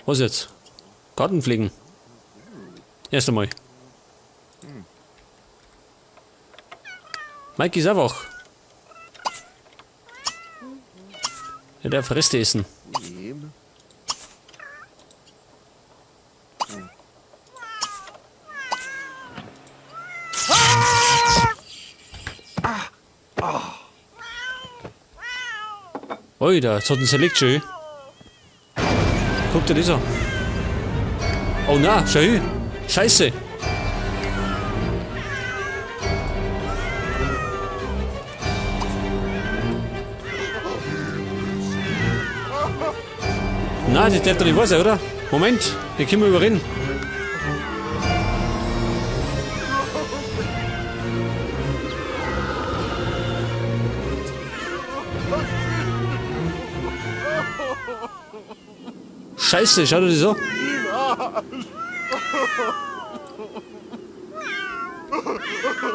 Was jetzt? Garten pflegen. Erst einmal. Mike ist auch wach. Er darf Reste essen. Oida, jetzt hat ihn zerlegt schon. Guck dir das an. Oh na, schau hin. Scheiße. Nein, das darf doch nicht wahr sein, oder? Moment, den können wir überreden. Scheiße, schau dir das an.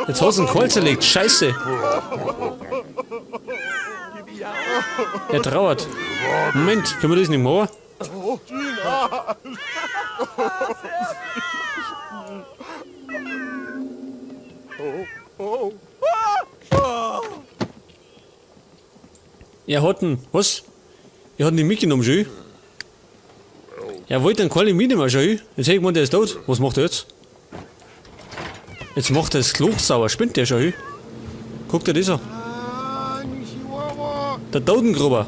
Jetzt hast du einen Keul zerlegt, scheiße. Er trauert. Moment, können wir das nicht machen? Er hat ihn, was? Er hat ihn nicht mitgenommen, schon. Er wollte den Keul mitnehmen, schon. Jetzt hätte ich gemeint, der ist tot. Was macht er jetzt? Jetzt macht er das Klo sauer. Spinnt der schon? Guck dir das an. Der Totengruber.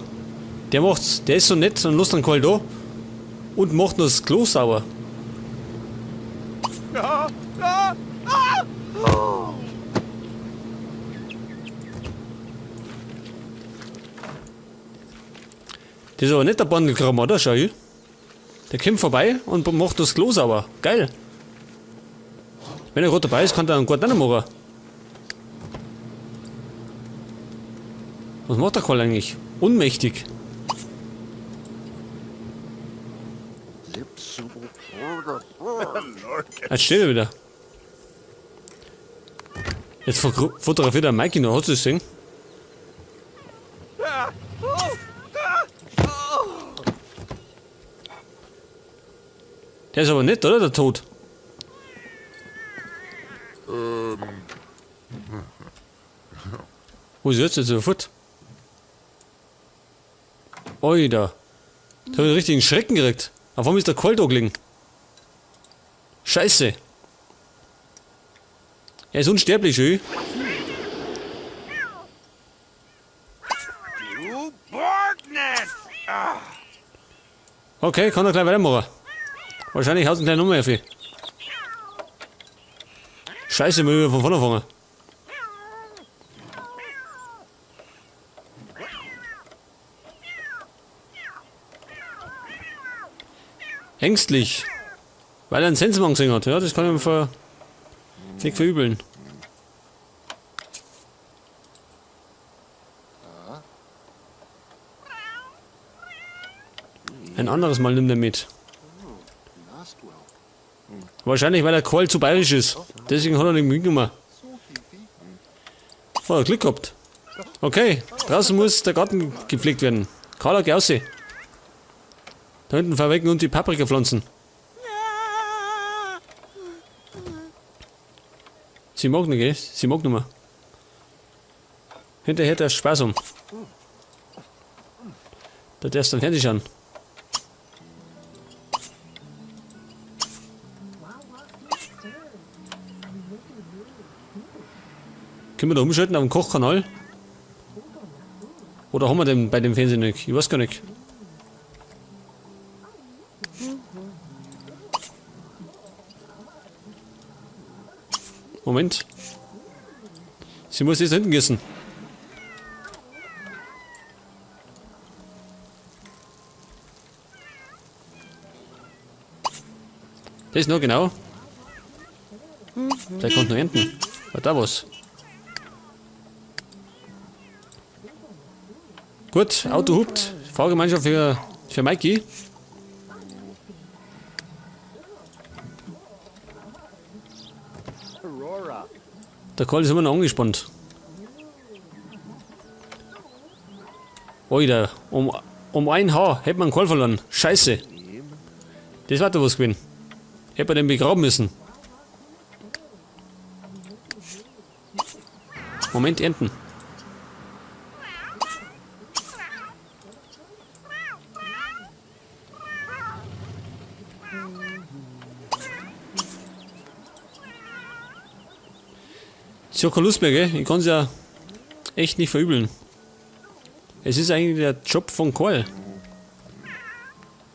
Der macht's. Der ist so nett und lässt den Keul da. Und macht noch das Klo sauber. Das ist aber nicht der Bandelkram, oder? Schau ich. Der kommt vorbei und macht das Klo sauber. Geil. Wenn er gerade dabei ist, kann der einen guten auch noch machen. Was macht der Karl eigentlich? Unmächtig. Jetzt steht er wieder. Jetzt fotografiert er Mikey noch, hast du das gesehen? Der ist aber nett, oder? Der Tod. Wo ist jetzt? Jetzt ist er fort. Oida. Da hab ich einen richtigen Schrecken gekriegt. Auf einmal ist der Keul da gelegen. Scheiße. Er ist unsterblich, schön. Okay, kann er gleich weitermachen. Wahrscheinlich haut ihn gleich nochmal auf. Scheiße, müssen wir von vorne fangen. Ängstlich. Weil er einen Sensenmann gesehen hat. Ja, das kann ich ihm nicht verübeln. Ein anderes Mal nimmt er mit. Wahrscheinlich, weil der Karl zu bayerisch ist. Deswegen hat er nicht mitgenommen. Oh, Glück gehabt. Okay, draußen muss der Garten gepflegt werden. Carla, geh raus. Da hinten verwecken uns die Paprikapflanzen. Sie mag nicht, gell? Sie mag nicht mehr. Hinterher der Spaß um. Da darfst du dann Fernsehen schauen. Können wir da umschalten auf den Kochkanal? Oder haben wir den bei dem Fernsehen nicht? Ich weiß gar nicht. Moment. Sie muss jetzt hinten gießen. Das ist noch genau. Der kommt noch hinten. War da was? Gut, Auto hupt. Fahrgemeinschaft für Mikey. Der Karl ist immer noch angespannt. Alter, um ein Haar hätte man einen Karl verloren. Scheiße. Das war doch was gewesen. Hätte man den begraben müssen. Moment, ernten. Sie hat keine Lust mehr, gell? Ich kann's ja echt nicht verübeln. Es ist eigentlich der Job von Karl.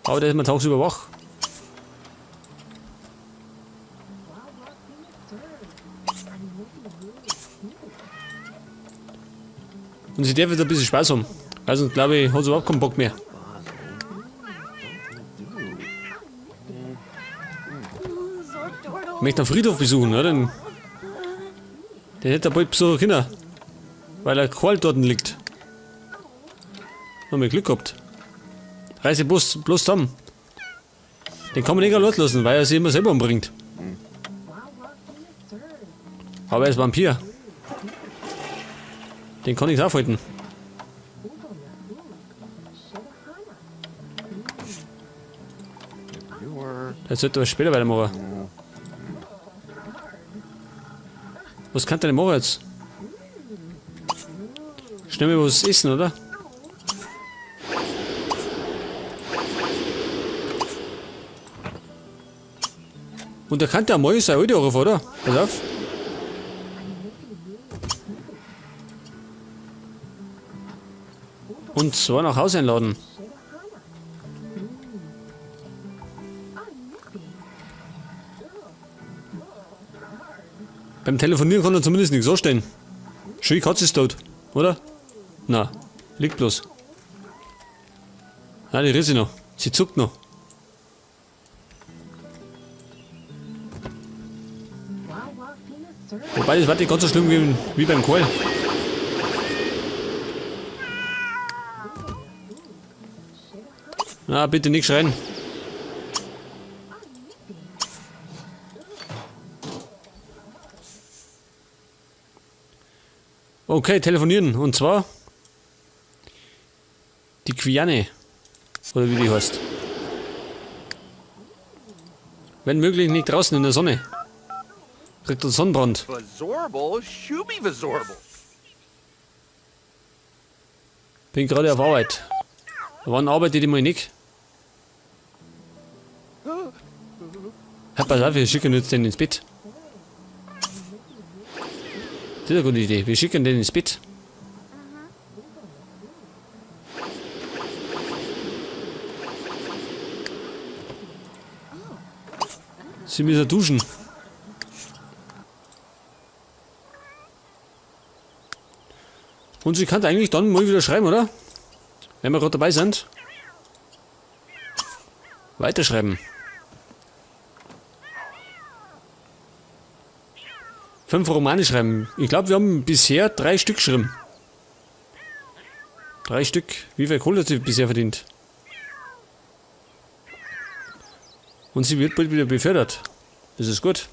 Aber der ist mal tagsüber wach. Und sie darf jetzt ein bisschen Spaß haben. Weil sonst, glaube ich, hat sie überhaupt keinen Bock mehr. Ich möchte einen Friedhof besuchen, oder? Den, den hätte er bald besuchen können. Weil er Karl dort liegt. Haben wir Glück gehabt. Reiße bloß zusammen. Den kann man nicht loslassen, weil er sich immer selber umbringt. Aber er ist Vampir. Den kann ich aufhalten. Das sollte aber später weitermachen. Was kann der denn machen jetzt? Schnell mal was essen, oder? Und da kann der mal seine alte anrufen, oder? Pass auf. Und zwar nach Hause einladen. Beim Telefonieren kann er zumindest nichts anstellen. Schön, Katze ist tot, oder? Na, liegt bloß. Nein, die rührt sich noch. Sie zuckt noch. Wobei, das war nicht ganz so schlimm wie beim Karl. Na, bitte nicht schreien. Okay, telefonieren. Und zwar die Quiane. Oder wie die heißt. Wenn möglich nicht draußen in der Sonne. Kriegt er Sonnenbrand. Bin gerade auf Arbeit. Wann arbeitet ich mal nicht? Ja, pass auf, wir schicken jetzt den ins Bett. Das ist eine gute Idee. Wir schicken den ins Bett. Sie müssen duschen. Und sie kann eigentlich dann mal wieder schreiben, oder? Wenn wir gerade dabei sind. Weiterschreiben. 5 Romane schreiben. Ich glaub, wir haben bisher 3 Stück geschrieben. 3 Stück. Wie viel Kohle hat sie bisher verdient? Und sie wird bald wieder befördert. Das ist gut.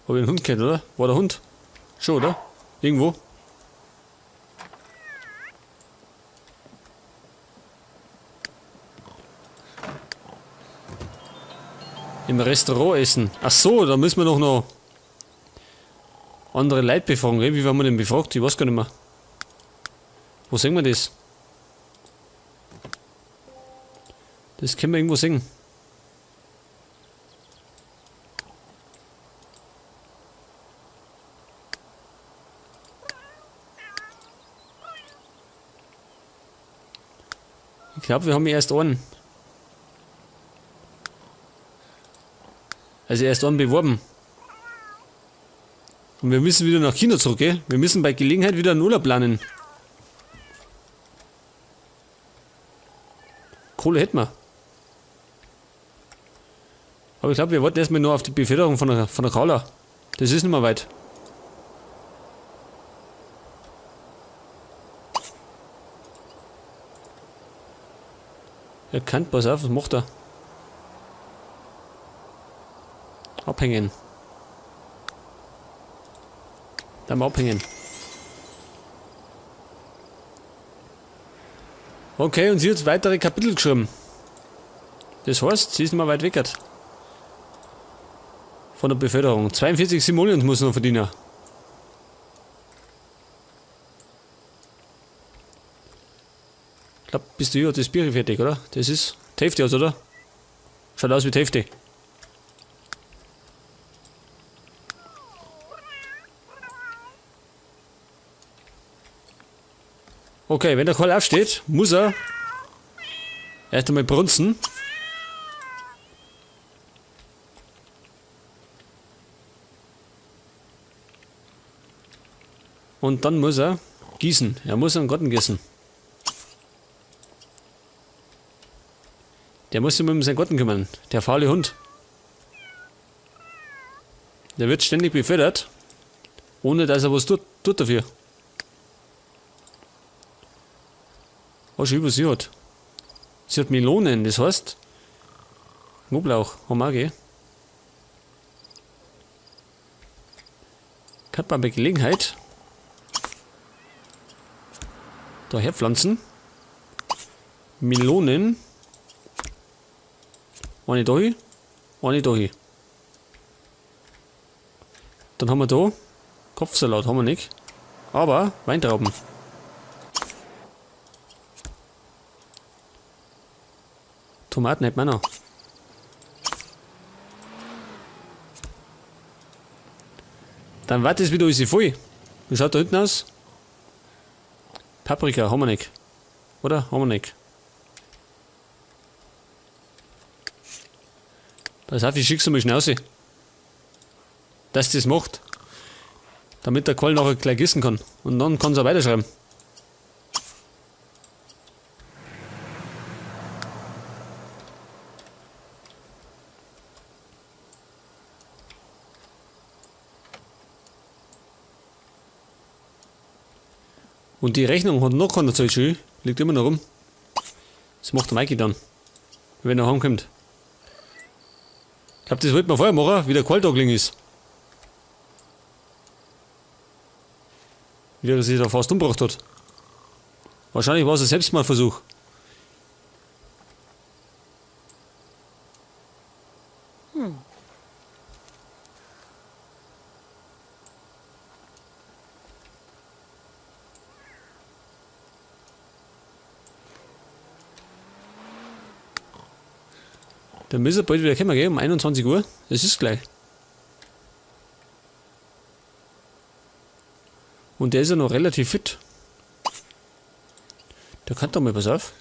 Hab ich einen Hund gehört, oder? War der Hund? Schon, oder? Irgendwo? Im Restaurant essen. Ach so, da müssen wir doch noch andere Leute befragen, gell? Wie werden wir denn befragt? Ich weiß gar nicht mehr. Wo sehen wir das? Das können wir irgendwo sehen. Ich glaub, wir haben erst einen. Also erst einen beworben. Und wir müssen wieder nach China zurück, gell? Wir müssen bei Gelegenheit wieder einen Urlaub planen. Kohle hätten wir. Aber ich glaub, wir warten erstmal nur auf die Beförderung von der Carla. Das ist nicht mehr weit. Er kann, pass auf, was macht er? Abhängen. Da mal abhängen. Okay, und sie hat weitere Kapitel geschrieben. Das heißt, sie ist nicht mehr weit weg. Von der Beförderung. 42 Simoleons muss noch verdienen. Ich glaub, bist du ja das Bier fertig, oder? Das ist die Hälfte aus, oder? Schaut aus wie die Hälfte. Okay, wenn der Karl aufsteht, muss er erst einmal brunzen. Und dann muss er gießen. Er muss einen Garten gießen. Der muss sich um seinen Garten kümmern. Der faule Hund. Der wird ständig befördert, ohne dass er was tut dafür. Was schon über sie hat. Sie hat Melonen, das heißt Knoblauch, haben wir auch, gell? Kann man bei Gelegenheit da herpflanzen. Melonen. Eine da hin, eine da hin. Dann haben wir da Kopfsalat, haben wir nicht. Aber Weintrauben. Tomaten hätten wir noch. Dann war das wieder alles voll. Wie schaut da hinten aus? Paprika haben wir nicht. Oder? Haben wir nicht. Pass auf, ich schick's mal schnell raus. Dass das macht. Damit der Karl nachher gleich gießen kann. Und dann kann's er weiterschreiben. Und die Rechnung hat noch keiner gezahlt, schön. Liegt immer noch rum. Das macht der Mikey dann, wenn er heimkommt. Ich glaub, das wollten wir vorher machen, wie der Karl da gelegen ist. Wie er sich da fast umgebracht hat. Wahrscheinlich war es ein Selbstmordversuch. Dann müssen wir bald wieder kommen, gell? Um 21 Uhr. Das ist gleich. Und der ist ja noch relativ fit. Der kann doch mal, pass auf.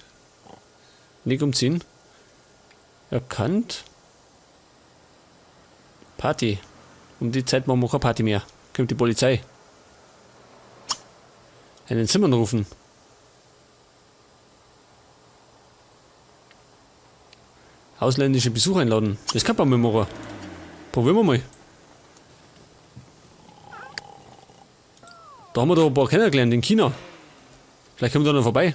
Nicht umziehen. Er kann Party. Um die Zeit machen wir keine Party mehr. Kommt die Polizei. Einen Zimmer rufen. Ausländische Besucher einladen. Das kann man mal machen. Probieren wir mal. Da haben wir doch ein paar kennengelernt in China. Vielleicht kommen wir da noch vorbei.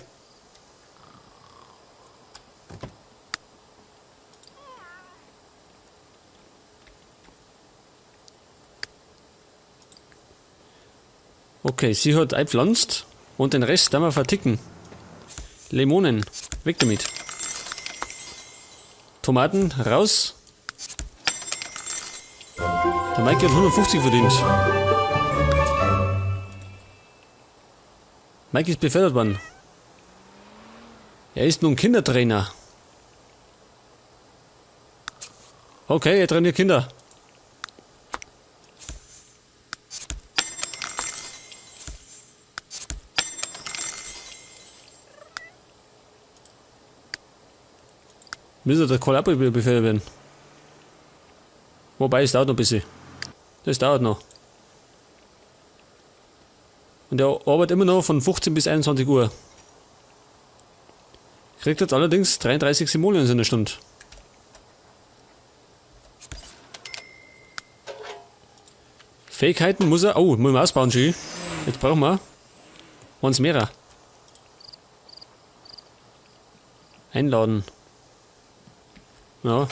Okay, sie hat eingepflanzt und den Rest werden wir verticken. Limonen, weg damit. Tomaten, raus. Der Mikey hat 150 verdient. Mikey ist befördert worden. Er ist nun Kindertrainer. Okay, er trainiert Kinder. Müsste der Karl auch wieder befördert werden. Wobei, es dauert noch ein bisschen. Das dauert noch. Und er arbeitet immer noch von 15 bis 21 Uhr. Kriegt jetzt allerdings 33 Simoleons in der Stunde. Fähigkeiten muss er... Oh, muss man ausbauen, schön. Jetzt brauchen wir eins mehrer. Einladen. Ja.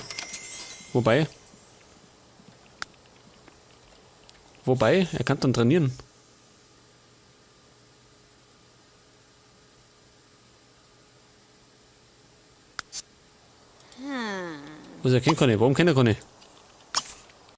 Wobei. Wobei, er kann dann trainieren. Was, er kennt keine? Warum kennt er keine?